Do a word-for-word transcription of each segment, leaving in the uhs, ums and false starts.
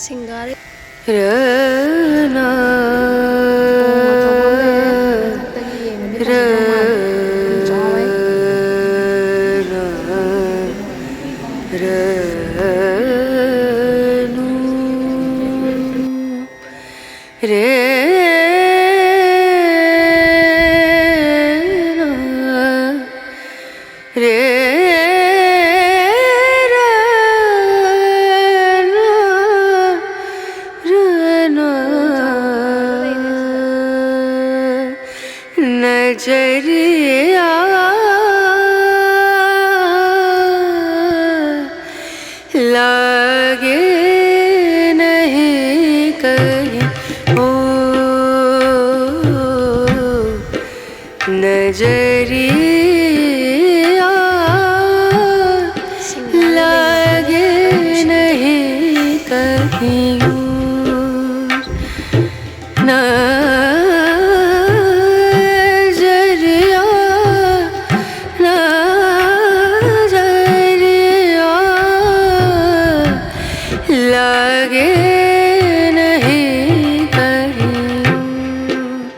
ꯁꯤꯡꯒꯥꯔꯩ꯫ ꯔꯅ꯫ ꯑꯣ, ꯃꯇꯧ ꯑꯃ ꯂꯩꯔꯦ꯫ ꯃꯊꯛꯇꯒꯤ ꯌꯦꯡꯉꯗꯤ ꯐꯖꯗꯧ ꯃꯥꯜꯂꯦ꯫ ꯌꯥꯝ ꯆꯥꯎꯋꯦ꯫ ꯔꯅ꯫ ꯔꯅꯨ꯫ ꯔꯦ ꯔꯦ ꯔ ꯅ ꯔ ꯅ ꯅꯖꯔꯤꯌꯥ लागे नहीं कहीं ओ नजरिया लागे नहीं कहीं नजरिया नजरिया लागे नहीं कहीं लागे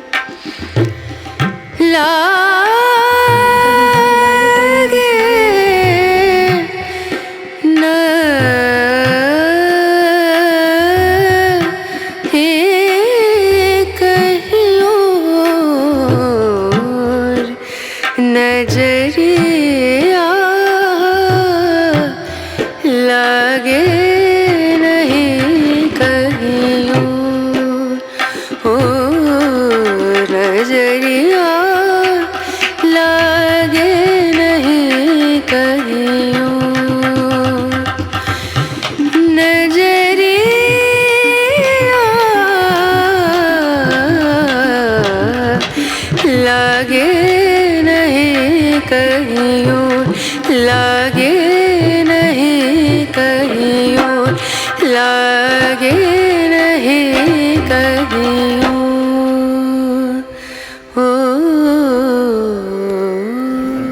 नहीं कहीं नजरिया लागे नहीं कहीं ओ नजरिया लागे नहीं कहीं नजरिया लागे नहीं कहीं लागे नहीं कहीं लागे नहीं कहीं ओ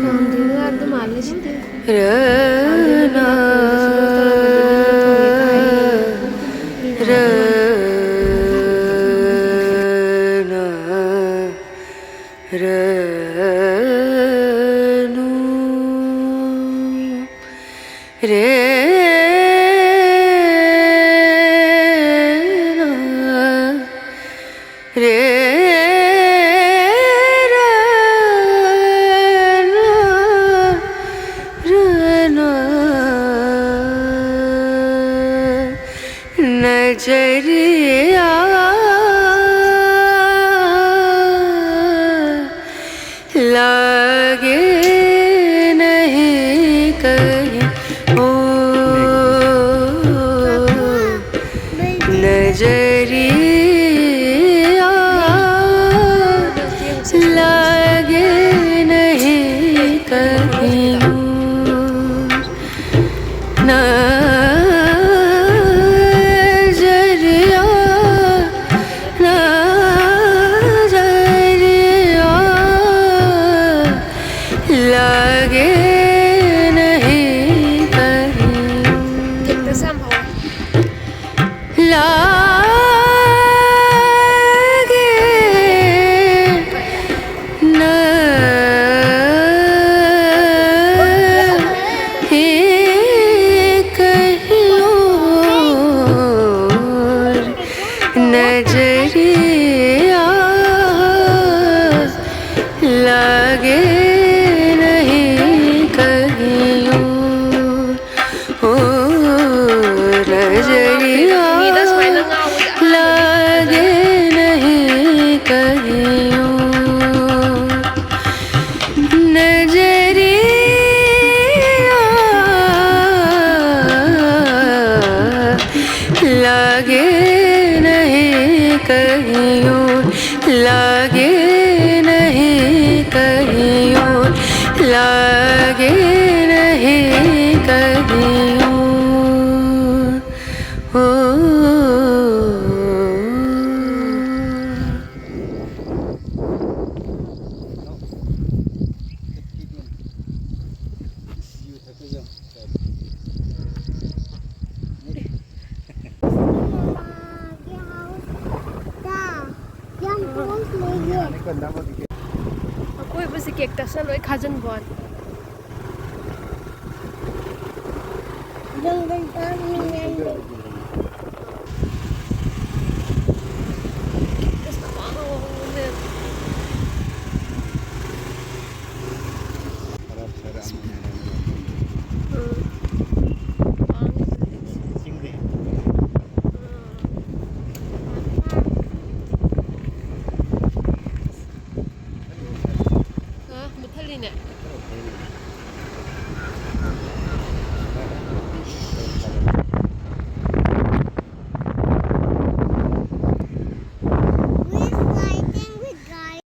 ꯅꯍꯥꯟꯗꯒꯤ ꯉꯥꯏꯕꯗꯣ ꯃꯥꯜꯂꯦ ꯁꯤꯗꯤ꯫ ꯔꯅ नजरिया लागे नहीं कहीं, ओ नजरिया लागे नहीं कहीं। नजरिया, नजरिया लागे नहीं कहीं। लागे नहीं कहीं और नजरिया लागे नहीं कहीं और। ओ नजरिया लागे नहीं कहीं और। नजरिया लागे नहीं कहीं और, लागे नहीं कहीं और, लागे नहीं कहीं और। ओ। ꯑꯀꯣꯏꯕꯁꯤ cactus ꯅ ꯂꯣꯏ ꯈꯥꯖꯤꯟꯕ ꯋꯥꯅꯤ꯫ जंगल का भी नहीं है। Cactus ꯅ ꯄꯥꯛ ꯍꯧꯕꯅꯦ꯫ ꯎꯝ꯫ ꯄꯥꯛ ꯍꯧꯕꯅꯦ꯫ ꯎꯝ꯫ ꯅꯦ꯫